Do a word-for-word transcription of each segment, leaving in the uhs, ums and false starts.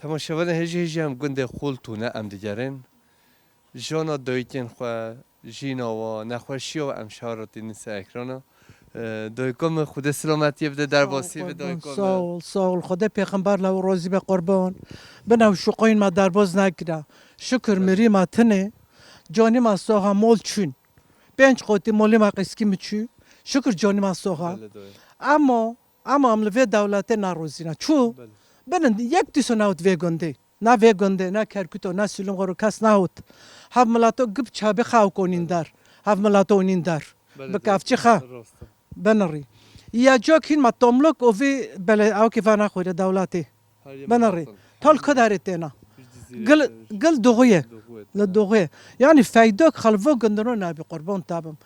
Temaşevanê hêjî hêjî em gundê Xolto ne em digerên. Jana dayikên xwe, jîna wa, nexweşiya wa em şaretînin ser ekrana. E, dayika mi, Xwedê selametiyê bide, derbasî bi dayika mi. Sağ ol, sağ ol. Xwedê pêxember lew rozî be qurban. Bina û şuqoyîn ma derbaz nekira. Şukir mirî ma tinê. Canî ma soxa mol çûn. Pênc qotî molî ma qîskî mi çû. Şukir canî ma soxa. Belê, doğru. Emo, emo em li vê dewletê narozîna. Çû? Belê. Binin yek dîso newt vê gundê. Na vê gundê, na Kerkûto, na Sîlûmxoro kes nahot. Hev milato gib çabê xew konîn der. Hev milato onîn der. Belê, bi kevçî xe. Rast e. Binirî. Ya cok hîn ma tomlok o vî bele awkê vana xwêre dewletê. Binirî. Tol kudarê têna. Gil, gil doğuye. Li doğuye. Yani feydok xelvo gundino nabi qurban tabim.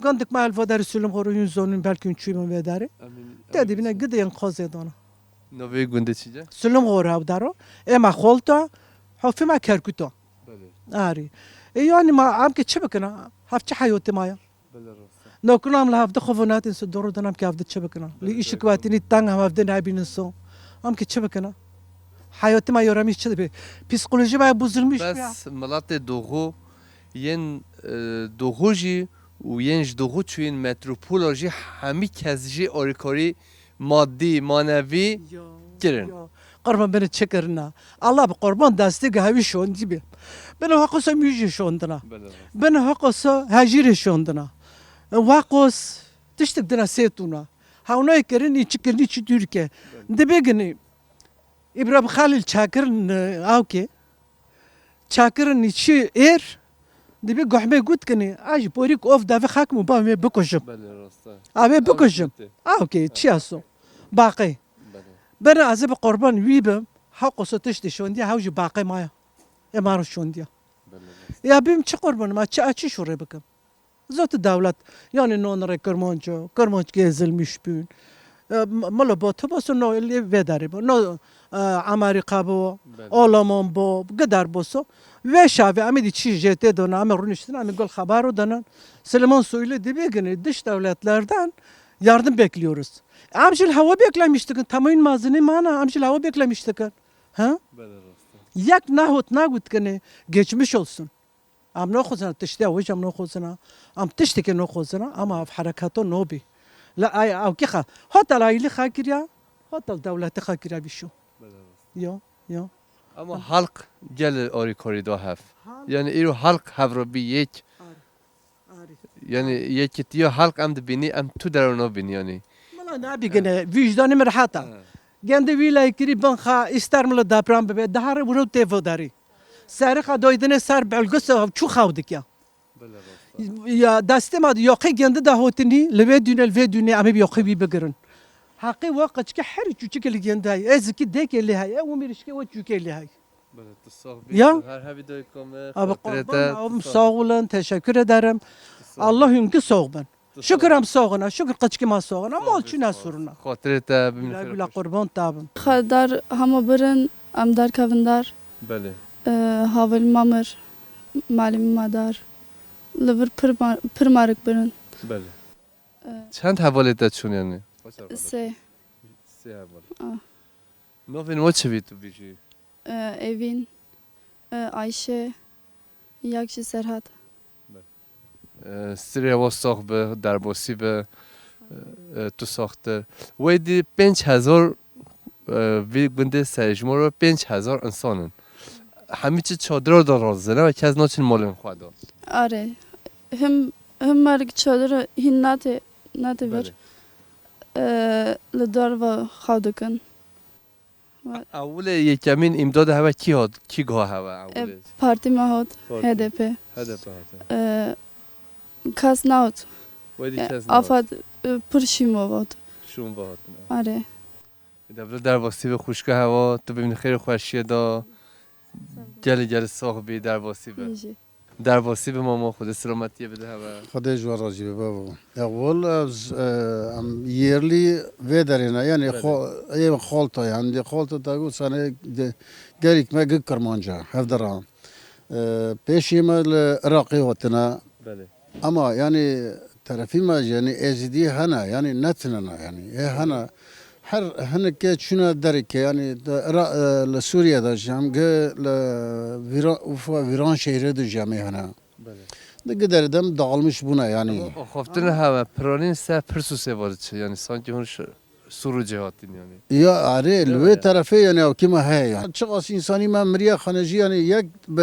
Gundik ma elvo der Sîlûmxoro yun zonun belkî yun çûymun vê derê. Te dibine gidê yen xozê dona. Novê gundê çice? Sîlûmxoro hewdaro. Ema Xolto, hofî ma Kerkûto. Belê. Arî. E yani ma am ke çi bikina? Haf çi heyotê ma ya? Belê, rast e. Nokuna am la hafte xo vonatin se doğru dönem ke hafte çi bikina? Li işik vatini tang am hafte nabinin so. Am ke çi bikina? Heyotê ma yoramîş çi dibe? Psîkolojî ma bozulmuş ya. Bes milatê doğu yên, e, doğu jî û yên ji doğu çûyên metropola jî hemî kes jî arîkarî madî, manevî kirin. Ya. Qurban bini çi kirina? Allah bi qurban destê gihewî şondî bi. Bini hoqosa mûjî şondina. Bini hoqosa hejîrê şondina. Waqos tiştik dina sêtûna. Hewnayê kirin, nî çi kirin, nî çi dûr ke. Dibê ginî. Îbrahîm Xalîl Çakir, e, awkê. Çakirin nî çi êr, dibê guhmê gut kinî, a jî porîk of davê xak mi ba vê bikujim. Belê, rast e. A vê bikujim. Aw kê, çi ya so? Baqê. Belê. Bena ez ê bi qurban wî bim, heq o so tiştê şondiya, hew jî baqê ma ya. Ê ma ro şondiya. Belê, rast. Ya bim çi qurban ma, çi a çi şûrê bikim? Zot dewlet, yani non rê Kirmanc o, Kirmanc gezilmiş bûn. E, m-, milo bo, tu bo, so no, li vê derê bo. No, e, Amerîka bo, Alman bo, gider bo so. Vê şavê, amê dî çi jê tê dona, amê rûniştin, amê gol xebaro danan. Süleyman Soylu dibê gini dış devletlerden yardım bekliyoruz. Am jil hava beklemiştikin, tamayın mazini mana, am jil hava beklemiştikin. Ha? Belê, rast e. Yak nahot nagut kini, geçmiş olsun. Am noxozena tiştê awej, am noxozena. Am tiştekê noxozena, ama ev hereketo no bî. La ay awkî xa, hotel aîlî xa kiriya, hotel dewletî xa kiriya bî şo. Yo, yo. Ama halk gel arîkarî da hev. Yanî îro halk hev ro bî yek. Arî, arî. Yanî yekîtiya halk em dibînî, em tu dero nabînî yanî. Mila nabî gine, vîjdanê mi rehet a. He. Gende wîlayî kirî bin xa, îster mila deprem bibe, daha rê wiro tê vodarî. Serê xa doydine ser belgis çû xaw dikya. Belê, rast e. Ya destê ma di yoqê gendi da hotinî, li vê dûne, li vê dûne, emê bi yoqê wî bigirin. Heqê we qeçike her çûçike li gendi hay. Ez ki dêkê lê hay. E umî rişkê we çûkê lê hay. Belê, tu sax bî. Ya? Tu her hebî dayika mi. Abi qurban, abim sağ olun, teşekkür ederim. Allah hünkü sağ ben. Şükür em soxina, şükür qeçikê ma soxina, mol çi nesurina. Xatirê te bimîne xêr. Bila qurban tabim. Xedar hema birin, em dar kevin dar. Belê. E, havel mamir, malim madar. Li vir pir ma-, pir marik birin. Belê. E. Çend hevalê te çûn yanî? Sê. Sê heval. Ah. Novên wa çi bî tu bijî? E, Evîn, e, Ayşe, yak jî Serhat. E, sirê wa sax bi, derbasî bi, e, tu saxtir. Wey dî pênc hezar, e, vî gundê serejmor o pênc hezar însan in. Hemî çi çadira da razine ve kes naçin malên xwe da. Are. Him, him merg çadira hîn nate, nate vir. Belê. E, li dar va xaw dikin. Ewilê yekemîn îmdadê hewe kî hat, kî ga hewe ewilê? E, partî me hat, H D P. H D P hat. E, kes nehot. Wedî kes nehot. Afad, e, pir şîmo vat. Şûn vat. Are. Devlet derbasî bi xwişka hewa, tu bimînî xêr û xweşiyê da. Gelî gelî sax bî, derbasî bi. Derbasî bi mama, Xwedê selametiyê bide hewe. Xwedê ji we razî be babo. Ewil ez, e, em yerlî vê derê ne, yanî xo-, ê Xolta, yanî Xolta da got sene de, gelîk me gi Kirmanca, hevdira. E, pêşî me li Iraqê hatine. Belê. Ama yanî terefî me jî, yanî Êzidî hene, yanî netinena, yanî ê hene. Her hinik ke çuna derê ke, yanî de Ira-, e, li Sûriye de jî hem gi li Vîra-, ufa Vîranşehîrê de jî hem hene. Belê. De giderî dem dağılmış bûne yanî. Ama o xeftine heme piranîn se pirs û se vazî çi, yanî sankî hûn ş-, Sûrû cêhatîn yanî. Ya arê, li wê terefê yanî ewkî ma heye yanî. Çiqas însanî me miriye xanejî yanî yek bi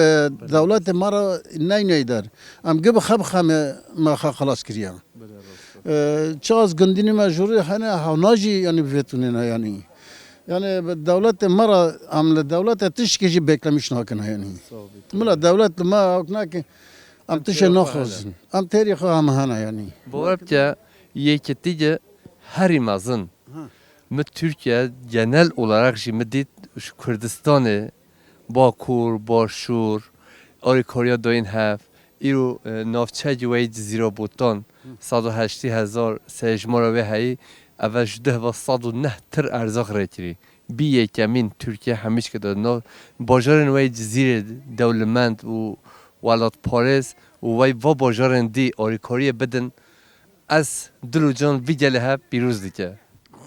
dewletê ma ra ney ney der. Em gi bi xe bi xe me, me xe xilas kiriye. Belê, rast e. E, çiqas gundînî me jûrî hene hewna jî yanî vêtunêne yanî. Yanî bi dewletê me ra, em li dewlete tişkî jî beklemîş nakine yanî. Sağ ol. Mila dewlet li me ewk nake, em tişê naxwazin. Em têrî xwe em hene yanî. Bawer bike, yekîtî ge herî mezin. Ha. Mi Türkiye genel olarak jî mi dît, şu Kurdistanê, Bakur, Başûr, alîkariya dayîn hev, îro, e, navçeyê wey Cizîra Botan, sed û heştî hezar seyjmara wê heyî, eve ju deh va sed û neh tir erzaq rêkirî. Bî yekemîn Türkiye hemîşke de nav bajarên wey Cizîrê dewlemend û welatparêz û wey va bajarên dî alîkariyê bidin. Ez dil û can vî gelê hev pîroz dike.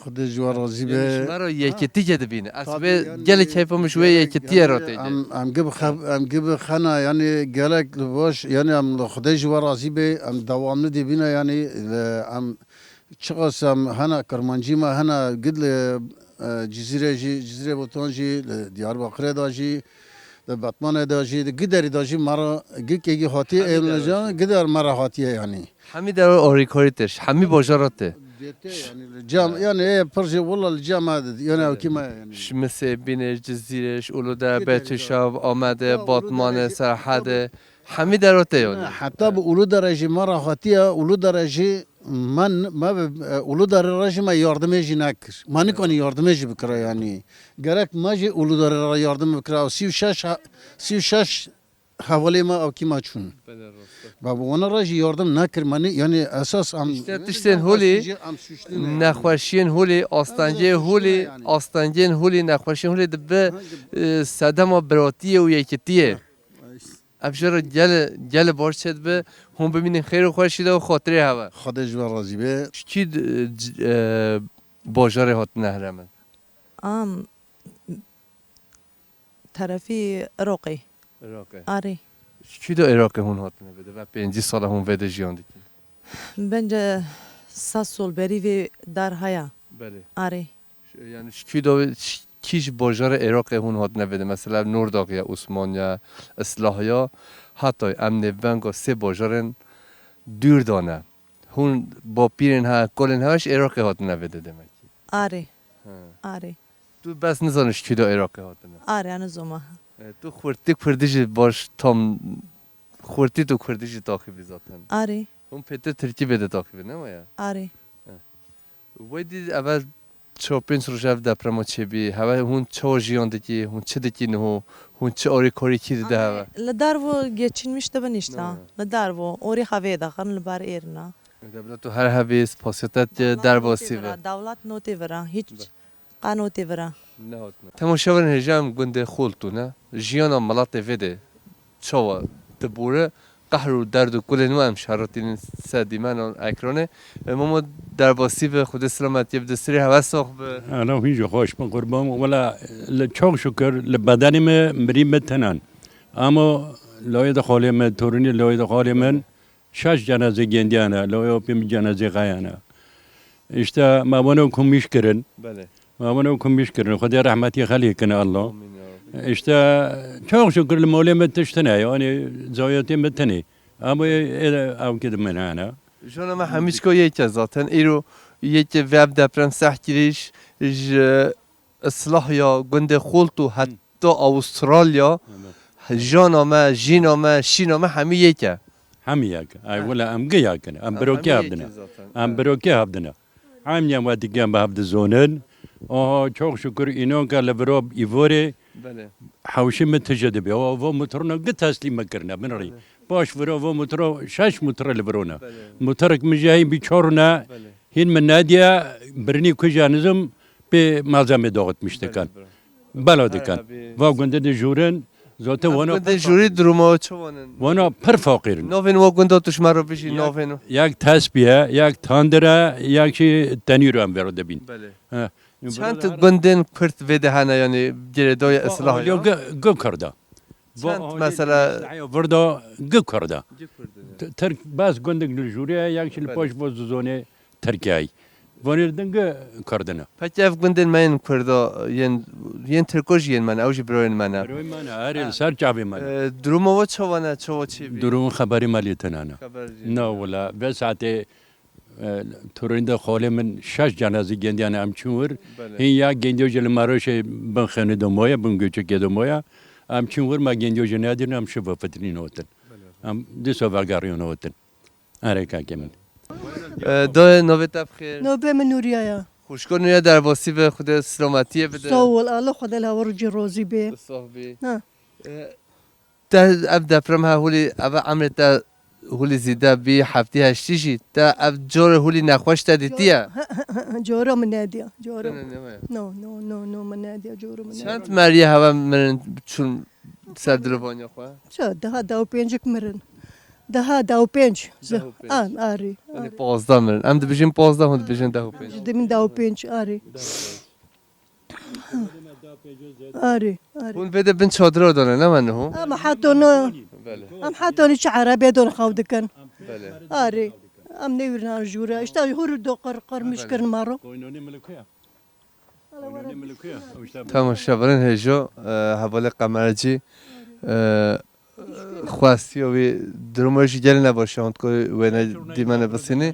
Xwedê ji we razî be. Yanî ji me ra yekîtî ke dibîne. Ez wê gelê keyfa min ji wê yekîtîye ra têde. Em, em gibi xe-, em gibi xena, yanî gelek li baş, yanî em li Xwedê ji we razî be, em dewamli dibîne, yanî, e, em çiqas em hena Kirmancî me, hena gid li, e, Cizîrê jî, Cizîrê Botan jî, li Diyarbakirê de jî, li Batmanê de jî, di giderî de jî me ra gikê gî hatiye ewlecan, gider me ra hatiye yanî. Hemî der alîkarî tê, hemî bajara tê. Dê tê yanî, li cem, yanî, ê, pir jê willa li cem ma de, yanî, ewkî ma yanî. Şi Misê bîne, Cizîrê, şi Uludere, Betûşa, Amedê, Batmanê, Serhedê, hemî der o tê yanî. Heta bi Uludere jî ma ra hatiye, Uludere jî ma n-, ma bi, e, Uludere ra jî ma yardimê jî nekir. Ma nikanî yardimê jî bikira yanî. Gerek ma jî Uludere ra yardim bikira. Sî û şeş ha-, sî û şeş hevalê ma ewkî ma çûn. Belê, rast e. Ba bi wana ra jî yardim nekir. Ma nî, yanî esas em... Îşte tiştên holî, nexweşiyên holî, astencê holî, astencên holî, nexweşiyên holî di bi, e, sedema biratiyê û yekîtiyê. Ev jê ra gele, gele baş çêdibi, hûn bimînin xêr û xweşî de û xatirê hev e. Xwedê ji we razî be. Ji kî, e, c-, e, bajarê hatine herêmin? Am, terefî Iraqê. Iraqê. Arê. Ji kî de Iraqê hûn hatine vêde? Ve pêncî sala hûn vêde jiyan dikîn? Bence sas sol berî vê dar haya. Belê. Arê. Ş-, yanî ji kî de, ş-, kî ji bajarê Iraqê hûn hatine vêde? Mesela Nordaq ya, Osman ya, Islah ya, heta em nêvenga sê bajarên dûr dane. Hûn bapîrên ha, kolên ha ji Iraqê hatine vêde demek ki. Arê. Ha. Arê. Tu bes nizanî ji kî de Iraqê hatine? Arê, nizoma. E, tu xurtî kurdî jî baş tam, xurtî tu kurdî jî taxîbî zaten. Arê. Hûn pêtir tirkî vêde taxîbî, ne waya? Arê. E. Wey dî eve çar pênc roj ev deprema çêbî. Heve hûn çawa jiyan dikî, hûn çi dikî niho, hûn çi arê karî kî dide heve? Li dar vo geçinmiş de bin îşte. Ne. Li dar vo. Orî xevê de xin li bar êrina. Dewlet û her hebî spasiyet ke derbasî ve. Dewlet notê vira. Hiç qanotê vira. Nehotne. Temaşevanên hêja em gundê Xoltû ne. Jiyana miletê vêde çawa dibûre, qehr û derd û kulên wa em şeritînin se dîmenan ekranê. E, Mamo derbasî ve, Xwedê selametiyê bide, sirê hewe sax bi. Ana hûn jî xweş bin qurban. Wela li çok şükür li bedenê mi mirî mi tenan. Ama layê de xalê mi, torunî layê de xalê min, şeş cenazê gêndîyane, lawê apê mi cenazê xeyane. Îşte ma vano kumîş kirin. Belê. Ma vano kumîş kirin. Xwedê rehmetî xelkî kine Allah. Amîn ya Rabbî. Îşte çok şükür li molê mi tişt tine, yanî zayetê mi tine. Ama ê, ê, ew ki di min hene. Jona me hemî çiko yek e zaten. Îro yek e, vê ev deprem seh kirîş, ji Islahya, gundê Xoltû, heta Avustralya, jana me, jîna me, şîna me hemî yek e. Hemî yek e. Ay wila em gi yek in. Em birokê hev dine. Em birokê hev dine. Em yem we dike em bi hev dizonin. Aha, çok şükür înan ke li viro îvorê hewşê mi tije dibe. O vo mutrona gi teslîm mi kirine, bin rî. Baş viro vo mutro, şeş mutre li virone. Mutrek mi jî hey bî çor ne. Hîn mi nediye, birinî kuja nizim pê malzeme dağıtmış dikan. Bela dikan. Va gunde de jûrin, zote vana gunde jûrî duruma çi vanin? Vana pir faqîrin. Navên wa gunda tu şima ro bijî, navên. Yak tesbiye, yak tandire, yak jî tenîro em vero debîn. Belê. He. Çend gundên Kurd vêde hene, yanî girêdayê islah ya? Gi, gi Kurda. Çend mesela? Virda gi Kurda. Tirk bes gundek li jûrî ye, yek jî li paş vo zizonê Tirkiyeyî. Vanê din gi Kurdin e. Peki ev gundên me yên Kurda yên, yên Tirko jî yên me ne, ew jî birayên me ne. Birayên me ne, erê, li ser çavê me ne. E, duruma we çawa ne, çawa çêbî? Durum xeberî me lê tine ne. Xeber jî. Na wila, vê saetê E, torîn de xalê min şeş cenazî gendîyane em çin wir. Belê. Hîn ya gendîyo jî li Meroşê bin xênî de moye, bin göçekê de moye. Em çin wir, ma gendîyo jî nedîn, em şiv fitinîn otin. Belê. Em dîso vegerîyon otin. Erê kakê min. E, dayê, navê te bi xêr? Navê min Nuriye ya. Xwişko Nuriye, derbasî be, Xwedê selametiyê bide. Sağ ol, Allah Xwedê li hewa rûcî rozî be. Sağ bî. Ha. E, Te ev deprem ha hulî, eve emrê te hulî zîde bî, heftî heştî jî, te ev corê hulî nexweş te dîtiye? Coro min nedîya, coro. Tene neme? No, no, no, no, min nedîya, coro min nedîya. Çend meriyê heve mirin çûn ser dilivaniya xwe? Ça, daha dew pêncik mirin. Daha dew pênc. Dew pênc. An, arî, yanî arî. Pazdeh mirin. Em dibijin pazdeh, hûn dibijin dew pênc. Dimin dew pênc, arî. Arê, arê. Hûn vê de bin çadira dane, ne mene hûn? Em heta no, belê, em heta no çi erebê don xew dikin. Belê. Arê. Em nêwîrnan jûre. Îşte hûr do qir, qirmiş kirin ma ro. Temaşevanên hêjo, e, hevalê Qemercî, e, xwestiyo wî, duruma wî jî gelê nebaş a, hûn ko wêne dîmene bistînî.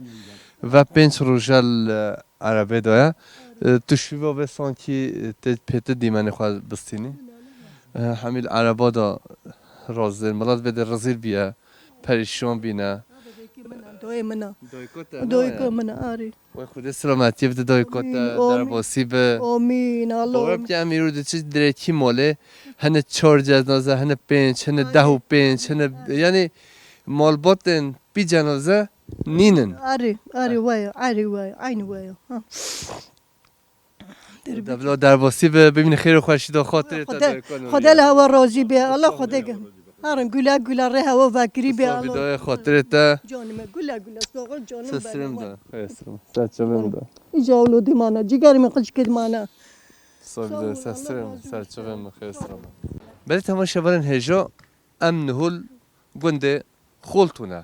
Ve pênc roja li erebê de ya. E, tu şiva ve sankî, e, tê pêtir dîmenê xwe bistînî. E, hemî li ereba de razî, milet vê de rezîl bîye, perîşan bîne. Doyê min a. Doyê ko te, doyê ko min a, arê. Wey Xwedê selametiyê bide dayîko te, amîn, amîn, derbasî bi. Amîn, Allah. Bawer bike em îro de çi dirêkî malê, hene çar cenaze, hene pênc, hene deh û pênc, hene, yanî malbatên bî cenaze nînin. Arê, arê, weyo, arê, weyo, eynî weyo. Ha. Deblo derbasî bi, bimîne xêr û xweşî de xatirê te. Xwedê, dayîko Nurî. Xwedê li hewa razî be, Allah Xwedê ge. Herin güle güle rê hewa vekirî be, Allah. Sabî dayê xatirê te. Canime güle güle soğur canım benim. Sestirem de. Sestirem. Serçemem de. Îca ewlodî mana, cigerê min qicikê di mana. Sabî dayê sestirem. Serçemem de. Xêr sirem. Belê temaşevanên hêjo, em nihul gundê Xoltûn e.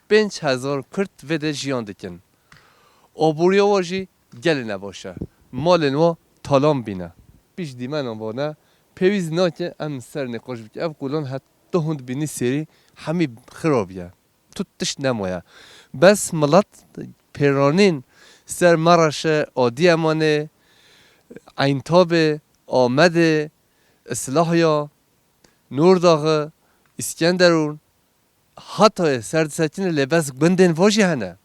Pênc hezar Kurd vê de jiyan dikin. Aborîya wa jî gelê nebaş e. Malên wa talan bîne. Pîş dîmenan vane, pêwîst nake em ser nîqaş bikî. Ev kulan heta hûn dibînî sêrî hemî xira bîye. Tut tişt nemaye. Bes milet pêranîn ser Mereşe, Adîyemanê, Eyntabê, Amedê, Îslahya, Nûrdaxi, Îskenderûn, Hatayê ser disekine lê bes gundên vajî hene.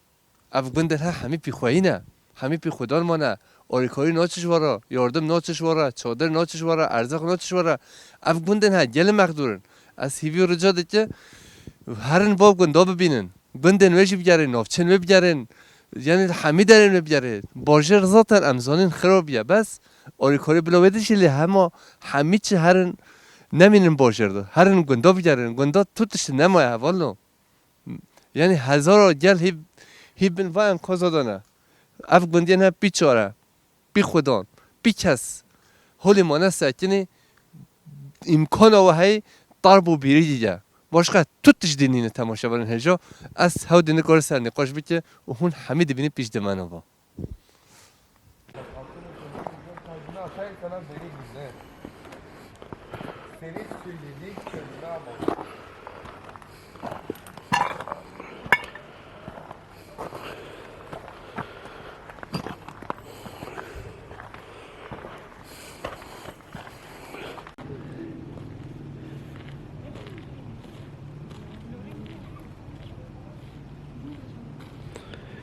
Ev gundên he hemî pî xweyî ne. Hemî pî xudan mane. Orîkorî naçiş wara, yardim naçiş wara, çadir naçiş wara, erzaq naçiş wara. Ev gundên he gelê mexdûr in. Ez hîvî rica dike herin va gunda bibînin. Gundên wê jî bigerên, navçên wê bigerên. Yanî hemî derên wê bigerê. Bajêr zaten em zanîn xira bîye. Bes orîkorî bila wê de jî lê hema hemî çi herin nemînin bajêr de. Herin gunda bigerên. Gunda tu tiştî nemaye hevalno. Yanî hezara gel hî, hî bin va enqaza de ne. Ev gundiyên he pî çare, pî xudan, pî kes holî mane sekinî îmkana we hey tarb û bîrî dîye. Başqa tu tiştî nîne temaşevanên hêjo. Ez hewdî nîqorî ser nîqaş bike û hûn hemî dibînî pîş dimena va. Sana söylediğim sözünü ama.